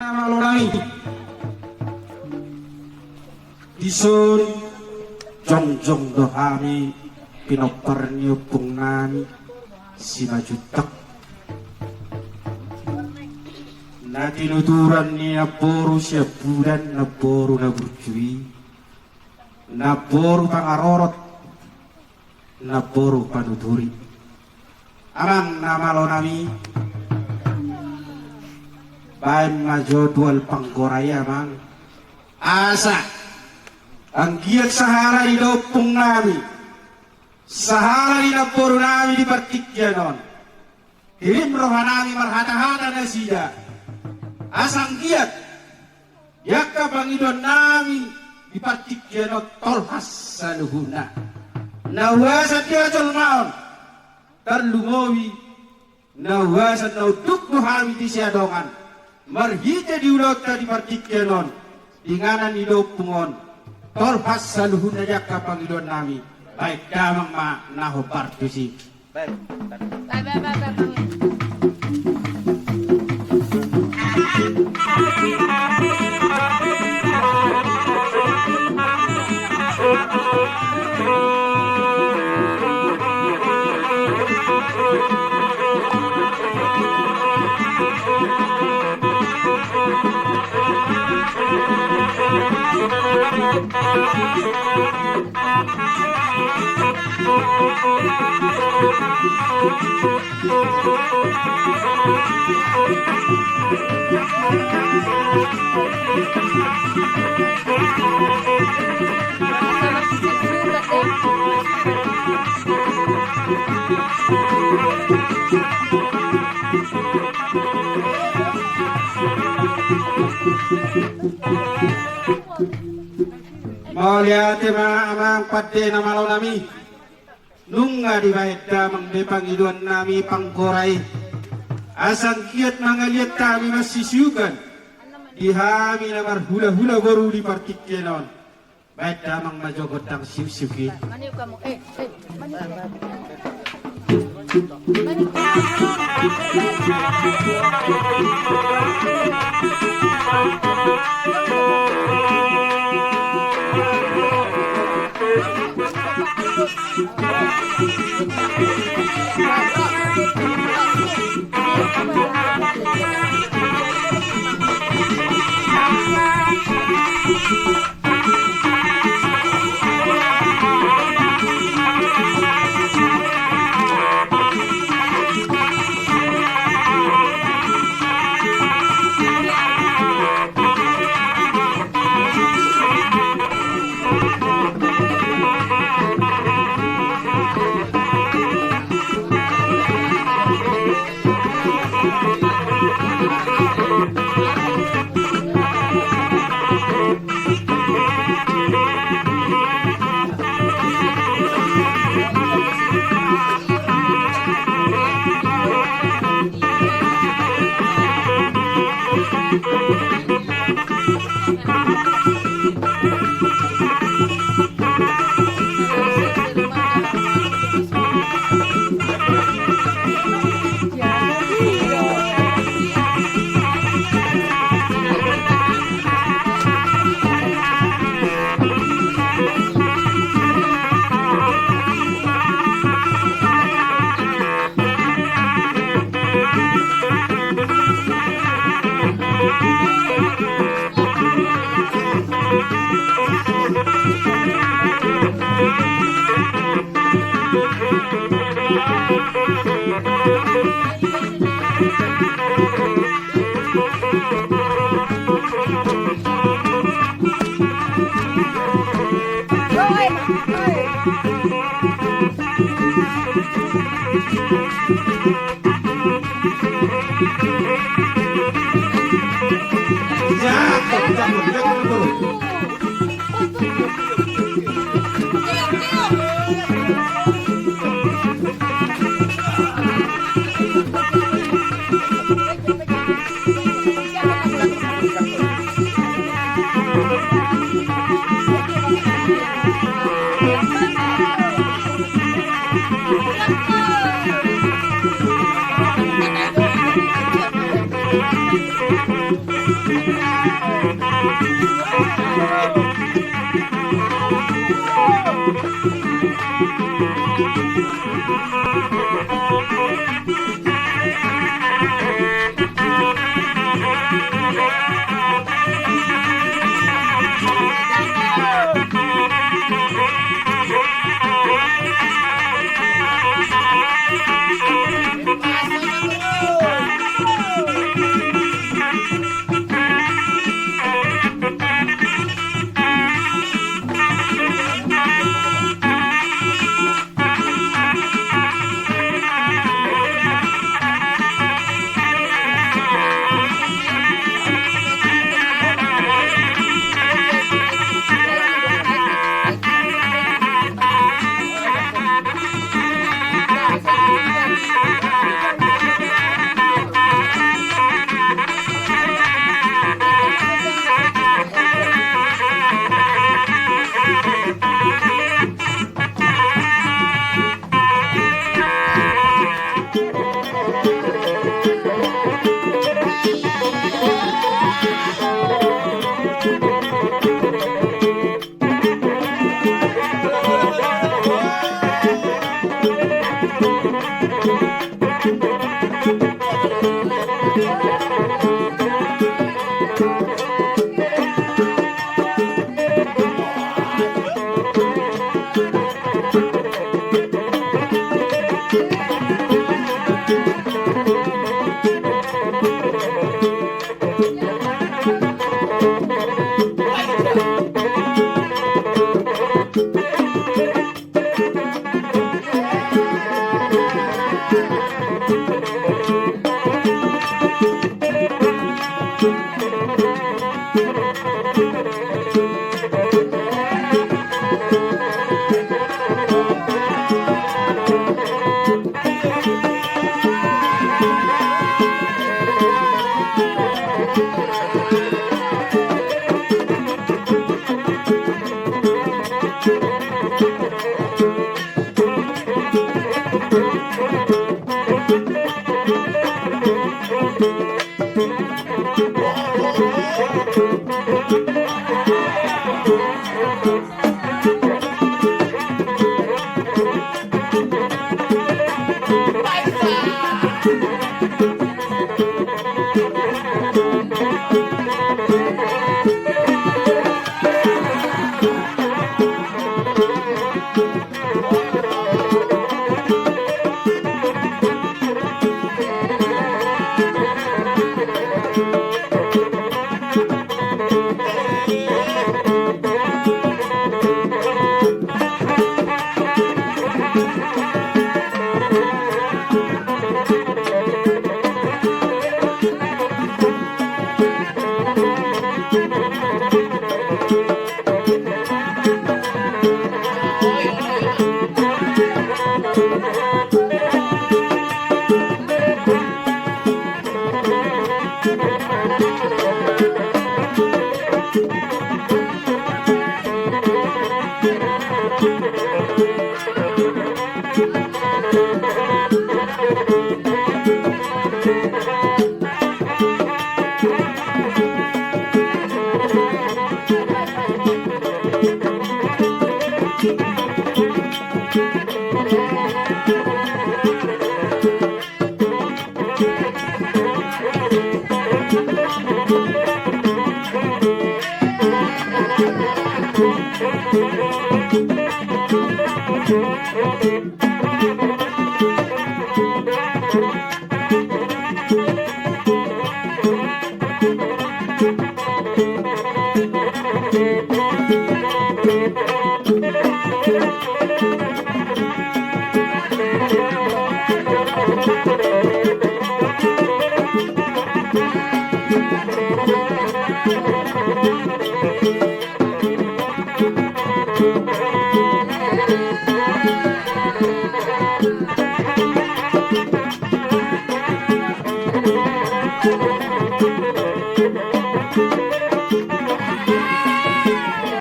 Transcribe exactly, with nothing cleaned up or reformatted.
Malo nami. Dison jongjong do hami pinompar ni ompung nami Simanjuntak. Na tinuturan ni namboru Siambudan, namboru na burju i, namboru pangarorot, namboru panuturi. Amang na malo nami, baen ma jadwal panggorai amang. Asa anggiat sahala ni ompung nami, sahala ni namboru nami di partingkian on, hirim roha nami marhata-hata nasida. Asa anggiat di angka pangidoan nami di partingkian on tolhas saluhutna. Na huaso di hajolmaon, tarlumobi na huaso na unduk do hami di siadongan marhite di ulaonta di partingkian on, di inganan ni ompung on, tolhas saluhutna di angka pangidoan nami. Baen damang ma na hombar tusi. Mauliate ma amang pande na malo nami. Nunga dibaen damang be pangidoan nami panggorai. Asa anggiat mangaliat hami masisukan di hami na marhula-hula boru di partingkian on. Baen damang ma jo gondang siuk-siuk i.